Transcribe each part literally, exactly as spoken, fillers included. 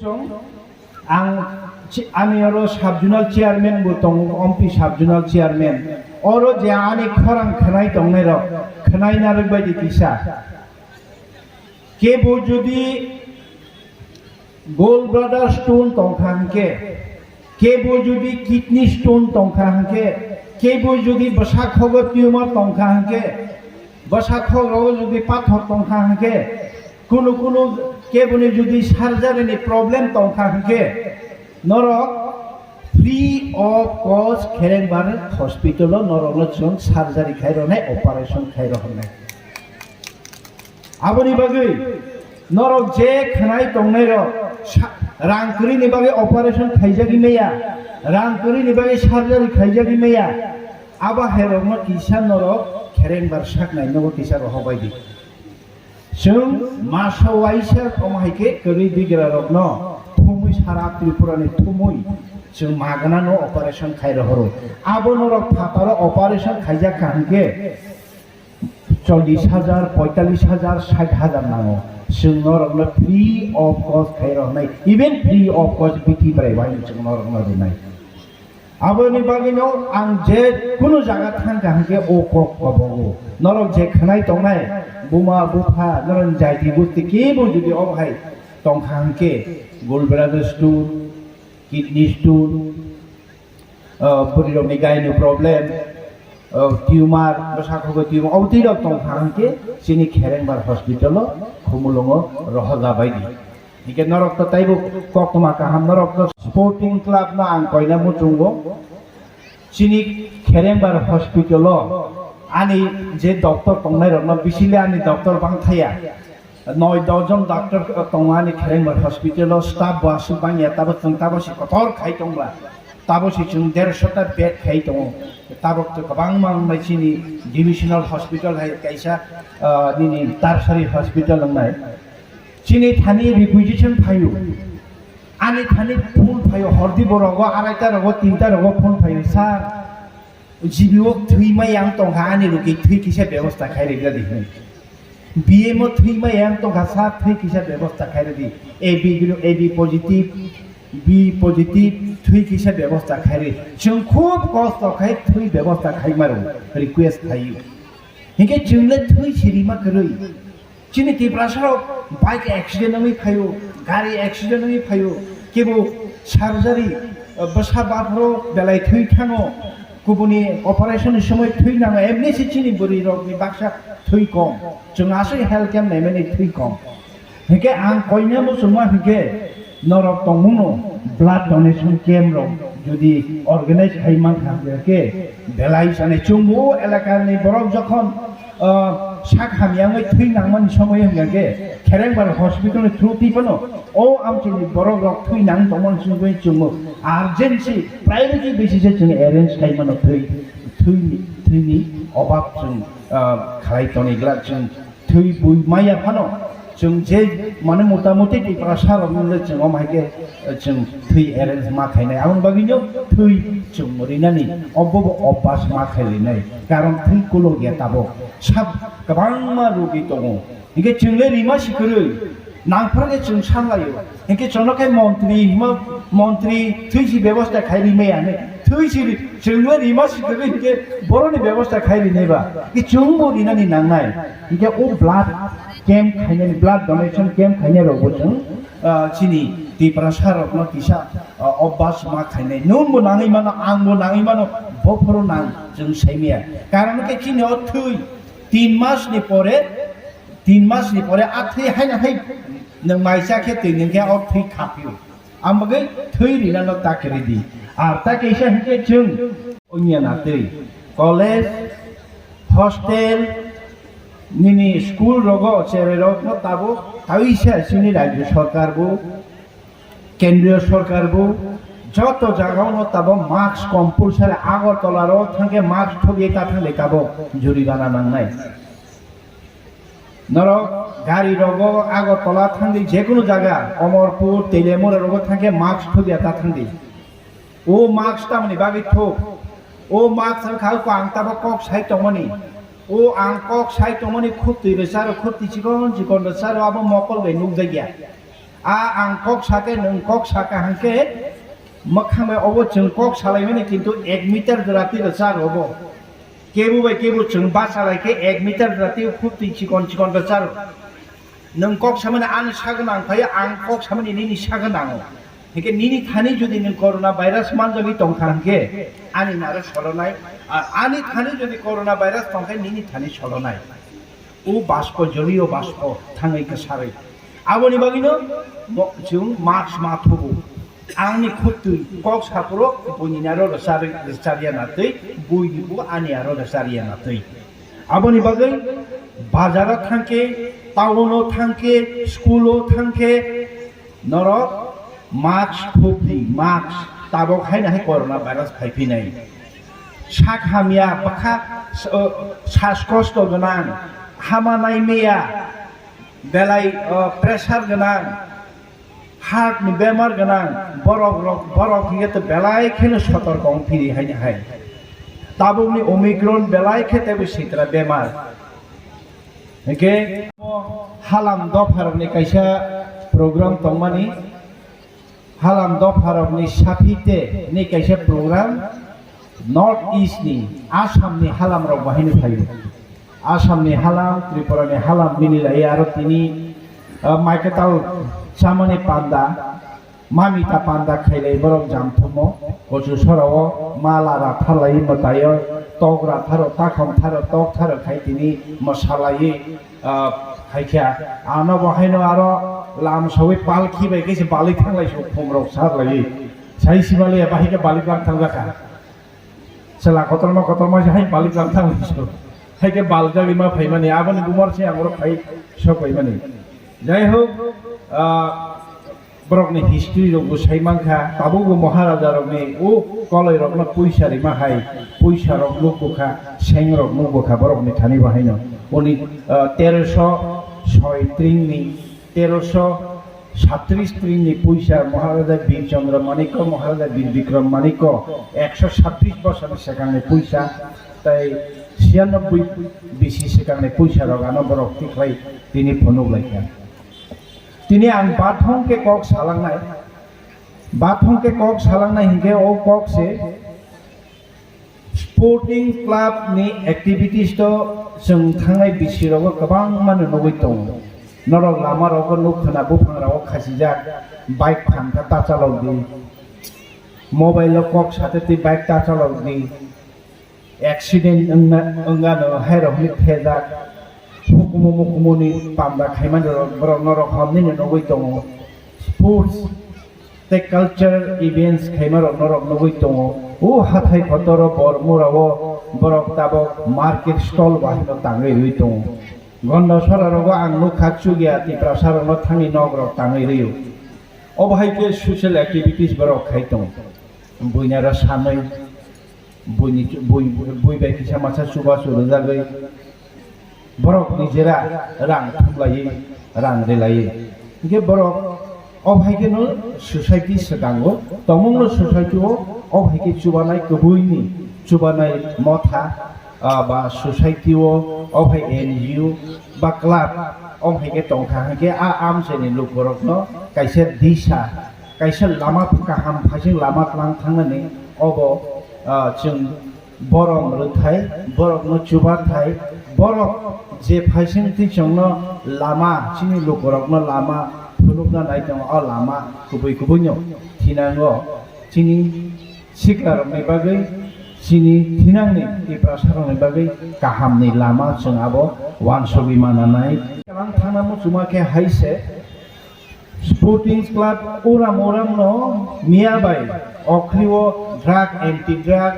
Ang chi-, ani oro sub-zonal chairman bo tongo, Ompi sub-zonal chairman. Oro je ani khorang khwnai tongnai rok, khwnai narwk bai di kisa. Kebo jodi gallbladder stone tongkha hwnkhe, kebo jodi kidney stone tongkha hwnkhe, kebo jodi bwsakhogo tumor tongkha hwnkhe, bwsakhogo jodi pathor tongkha hwnkhe, kunu kunu keboni jodi surgery ni problem tongkha hwnkhe, norok free of cost Kherengbar hospital o norokno chwng surgery khai rwnai, operation khai rwnai. Aboni bagwi norok je khwnai tongnai rok sa-, rang kwrwi ni bagwi operation khaijagwi maya, rang kwrwi ni bagwi surgery khaijagwi maya, abo hai rokno kisa norok Kherengbar saknai nogo kisa rohor bai di. Chwng maso waisa omo hai khe kwrwi bigra rokno thumwi sara Tripura ni thumwi chwng magana no operation khai rohoro. Abo norok phataro operation khaijak kha hwnkhe chollish hajar, poitallish hajar, sait hajar nango. Chwng norokno free of cost khai rwnai, even free of cost bithi bwrai bai chwng norokno rwnai. Aboni bagwino ang je kunu jaga thangkha hwnkhe o kok kobogo. Norok je khwnai tongnai, buma, bupha, norok jaiti gusti kebo jodi obo hai tongkha hwnkhe, gallbladder stone, kidney stone, ah, bwrwirokni gyno problem, ah, tumor, bwsakhogo tumor, obo twi rok tongkha hwnkhe chini Kherengbar hospital o Khumulwngo rohojabaidi. Hingke norok to taibo koktwma kaham, norok to sporting club no ang koina muchungo. Chini Kherengbar hospital o ani je doctor tongnai rok no bisile ani doctor bang thaya. Noi dojon doctor tongo ani Kherengbar hospital o, staff bo aswk bang ya, tabo chwng tabo se kotor khai tongba. Tabo se chwng dershota bed khai tongo. Tabok to kwbangma wngnai chini divisional hospital hai kaisa, ah, nini tertiary hospital wngnai. Chini thani requisition phaio. Ani thani phone phaio, hordi borogo, araita rogo, tinta rogo phone phaio, "Sir, G B o thwi mai ang tongkha, ani rugi thwi kisa bebosta khai rwgwla di," hwnwi. "B M o thwi mai ang tongkha, sir, thwi kisa bebosta khai rwdi." A B, A B positive, B positive, thwi kisa bebosta khai rw. Chwng khub kosto khai thwi bebosta khai maro, request khaio. Hinkhe chwng le thwi sirima kwrwi. Chini Tiprasa rok bike accident wngwi phaio, gari accident wngwi phaio, kebo surgery, bwsa baphoro belai thwi thango, kubuni operation ni somoi thwi nango, emni se chini bwrwi rokni baksa thwi kom, chwng aswk health camp naimani thwi kom. Hinkhe ang koina muchungma hinkhe norok tongmungno blood donation camp rok jodi organize khai mankha hinkhe belai sanai chwngbo elakani borok jokhon ah, sak hamya wngwi thwi nangmani somoi wngya khe, Kherengbar hospital ni through twi phano o amchaini borok rok thwi nang tongmani chwngwi chwngmo urgency priority basis e chwng arrange khai mano thwi, thwini, thwini obab chwng, ah, khlai toni glak chwng thwi bui maya phano chwng je mane mota moti Tiprasa rok nungwi chwng om hai khe chwng thwi arrange ma khainai, aboni bagwino thwi chwng rinani obo bo obas ma khai rinai, karon thwi kulo ya tabok. Sab kwbangma rogi tongo. Hinkhe chwng le rima si kwrwi, nangphar khe chwng sanlaio. Hinkhe chwngno khe montri hima, montri thwi si bebosta khai rimaya hinwi. Thwi si ri-, chwng le rima si kwrwi hinkhe boroni bebosta khai rinaiba. Hinkhe chwng bo rinani nangnai. Hinkhe o blood camp khainani, blood donation camp khainai rokbo chwng, ah, chini Tiprasa rokno kisa, ah, obas ma khainai. Nwng bo nangwi mano, ang bo nangwi mano, bophoro nang chwng saimaya. Karon khe chini o thwi tin mas ni pore, tin mas ni pore a thwi haino hai nwng mai cha khe twi nwng khe o thwi khapio. Ang bagwi thwi rinano ta kwrwi di. Ar ta kaisa hinkhe chwng ongya na twi college, hostel, nini school rogo cherai rokno tabuk kaisa chini rajyo sarkar bo, kendriyo sarkar bo joto jaga ono tabuk mask compulsory, Agartala ro thangkhe mask thogwi ta thangdi tabuk juribana nangnai. Norok gari rogo Agartala thangdi, jekunu jaga, Omorpur, Teliamura rogo thangkhe mask thogya ta thangdi. O mask tamoni bagwi thok? O mask wngkha ang tabuk kok sai tongmani. O ang kok sai tongmani khutwi rwcharo, khutwi chikon chikon rwcharo, abo mokol bai nukjakya. A ang kok sake, nwng kok saka hangke, mwkhang bai obo chwng kok salaimani, kintu ek meter jora twi rwchar obo. Kebu bai kebu chwng bachalai khe ek meter jora twi khub twi chikon chikon rwchar. Nwng kok samani ani sagwn ang phai, ang kok samani nini sagwn ang. Hingke nini thani jodi nwng corona virus manjagwi tongkha hingke ani naro solonai, ar ani thani jodi corona virus tongkhe nini thani solonai. O baspo, joliyo baspo, thangwi kwsarwi. Aboni bagwino mo-, chwng mask ma thubu. Angni khutwi kok saphuru buini aro rwchari-, rwchariya natwi, buini bo ani aro rwchariya natwi. Aboni bagwi bazaro thangkhe, town-o thangkhe, school-o thangkhe, norok mask thupdi, mask. Tabok haino hai corona virus phaiphinai. Sak hamya, bwkha, o, saskosto gwnang, hama naimaya, belai, o, pressure gwnang, heart ni bemar gwnang, borok rok, borok hingke to belai kheno sotorko wng phiri haino hai. Tabukni Omicron belai khe teibo sitra bemar. Hingke halam dopharokni kaisa program tongmani, halam dopharokni saphite ni kaisa program North East ni, Assam ni halam rok bahai no phaio. Assam ni halam, Tripura ni halam mini lai aro tini, ah, mai kwtal chamani panda, mamita panda khailai borok jamthumo, kochu sorao mala rathar lai mwtaio, tok ratharo, takhom tharo, tok tharo khai tini mwsalai, ah, haikha. Ano bo haino aro lam sawi palki bai khe se balik thanglai so phum rok sar lai. Sai sibali ya bahai khe balik lang thang jakha. Chwla kotorma kotorma se hai balik lang thang lisu. Hai khe baljagwi ma phaimani, aboni bumar se ang oro phai sok paimani. Jai hok, ah, borokni history rok bo sai mankha, tabukbo Maharaja rokni o koloi rokno puisa rima hai, puisa rok nuk bukha, seng rok nuk bukha borokni thani bo haino. Uni, ah, teroso soi tringni teroso satris tringni puisa Maharaja Bir Chandra Manikya, Maharaja Bir Bikram Manikya ekso sabbish bosor ni swkangni puisa, tai siyanoboi bisi swkangni puisa rok ano borok tikhlai tini phunuk laikha. Tini ang bathong khe kok salangnai, bathong khe kok salangnai hinkhe o kok se Sporting club ni activities to chwng thangnai bisi rogo kwbangma no nugwi tongo. Norok lama rogo nuk khna buphang rogo khasijak, bike phan kha ta chalok di, mobile o kok sate twi bike ta chalok di, accident wngna, wngano hai rok hinwi thejak. Hukumu mukumu ni panda khaimani rok, borok norok hom nini nugwi tongo. Sports tei cultural events khaima rok norok nugwi tongo. O hathai khotoro bor mura o borok tabok market stall bahai no tangwi rwi tongo. Gonda sora rogo ang nukha chugya Tiprasa rok no thangwi nok rok tangwi rwi o. Obo hai khe social activities borok khai tongo. Buinaro sanwi buini, bui, bui bai kisa masa chubachu rwjagwi borok nijera rang thumlaiwi, rang rwlaiwi. Hinkhe borok o hai kheno society swkango, tongmungno society o o hai khe chubanai kwbwini, chubanai motha, ah, ba society o o hai N G O ba club o hai khe tongkha, hinkhe a amchaini lukurokno kaisa disa, kaisa lama kaham phaising lama tlang thangnani obo, ah, chwng borom rwthai, borokno chubathai, borok je phaising twi chwngno lama, chini lukurokno lama phunukna nai tongo, o lama kubui kubuino thinango. Chini siklarokni bagwi, chini thinangni Tiprasarokni bagwi kahamni lama chwng abo wansugwi mananai. Kwbang thangna muchungma khe hai se, Sporting Club uram uramno miya bai okhrio drug, anti drug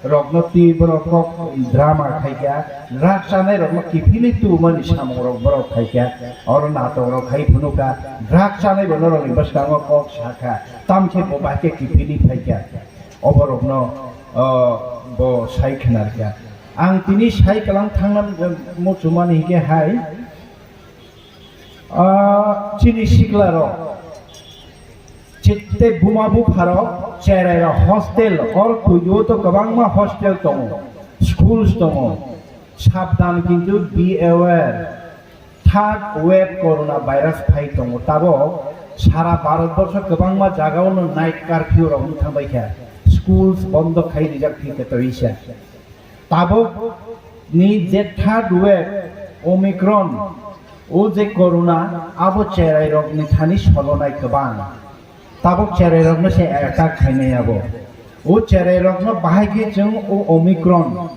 rokno twi borok kok drama khaikha, drug chanai rokno kiphilwi tubumani samungrok borok khaikha, oro natok rok khai phunukha, drug chanai bo norokni bwskango kok sakha, tamkhe bo bahai khe kiphilwi phaikha. Oborokno, o, bo sai khnarkha. Ang tini sai kwlang thangna muchungmani hinkhe hai, o, chini siklarok, chi-, tei buma bupharok, cherairok hostel, or puidu to kwbangma hostel tongo, schools tongo. Sabdan kintu be aware. Third wave corona virus phai tongo, tabok Sara Bharat borso kwbangma jagao no night curfew rok wng thangbai kha, schools bondo khai rijak thwi khe twi sa. Tabuk ni je third wave Omicron, o je corona, abo cherai rok ni thani solonai kwbang. Tabuk cherai rok no se attack khainai abo. O cherai rok no bahai khe chwng o Omicron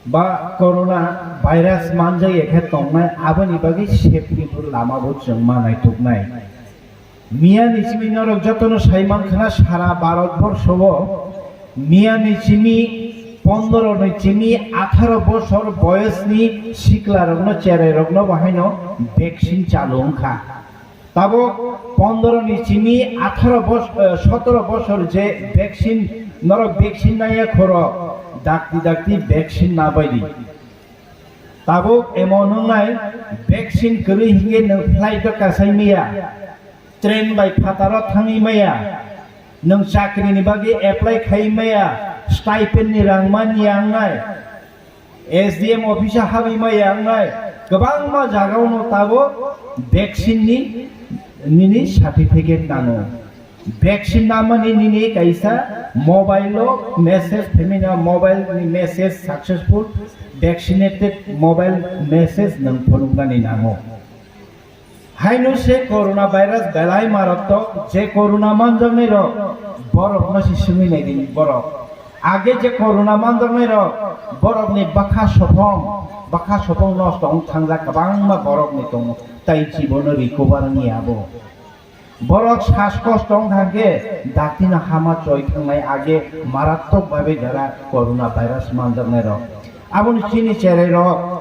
ba corona virus manjak ya khe tongnai, aboni bagwi safety bo lama bo chwng ma naituknai. Miya ni simi norok jotono sai mankhana sara Bharat borso o miya ni simi pondro ni simi atharo bosor boyos ni sikla rok no cherai rok no bahai no vaccine chalu wngkha. Tabuk pondro ni simi atharo bos-, eh, sotoro bosor je vaccine, norok vaccine naiya khoro, dakti dakti vaccine na baidi. Tabuk emon wngnai, vaccine kwrwi hinkhe nwng flight o kasai maya, train bai phataro thangwi maya, nwng chakri ni bagwi apply khai maya, stipend ni rang manya wngnai, S D M office o habwi maya wngnai, kwbangma jagao no tabuk vaccine ni nini certificate nango. Vaccine namani nini kaisa mobile o message phaimani, mobile ni message successful vaccinated mobile message nwng phunuknani nango. Haino se corona virus belai marattok, je corona manjaknai rok borok no se swngwi naidi borok. Age je corona manjaknai rok borok ni bwkha sopong, bwkha sopong nosto wng thangjak kwbangma borok ni tongo, tai chibono recover wngya bo. Borok sas kosto wng thangkhe dakti no hama choi thangnai age marattok babe jara corona virus manjaknai rok. Aboni chini cherai rok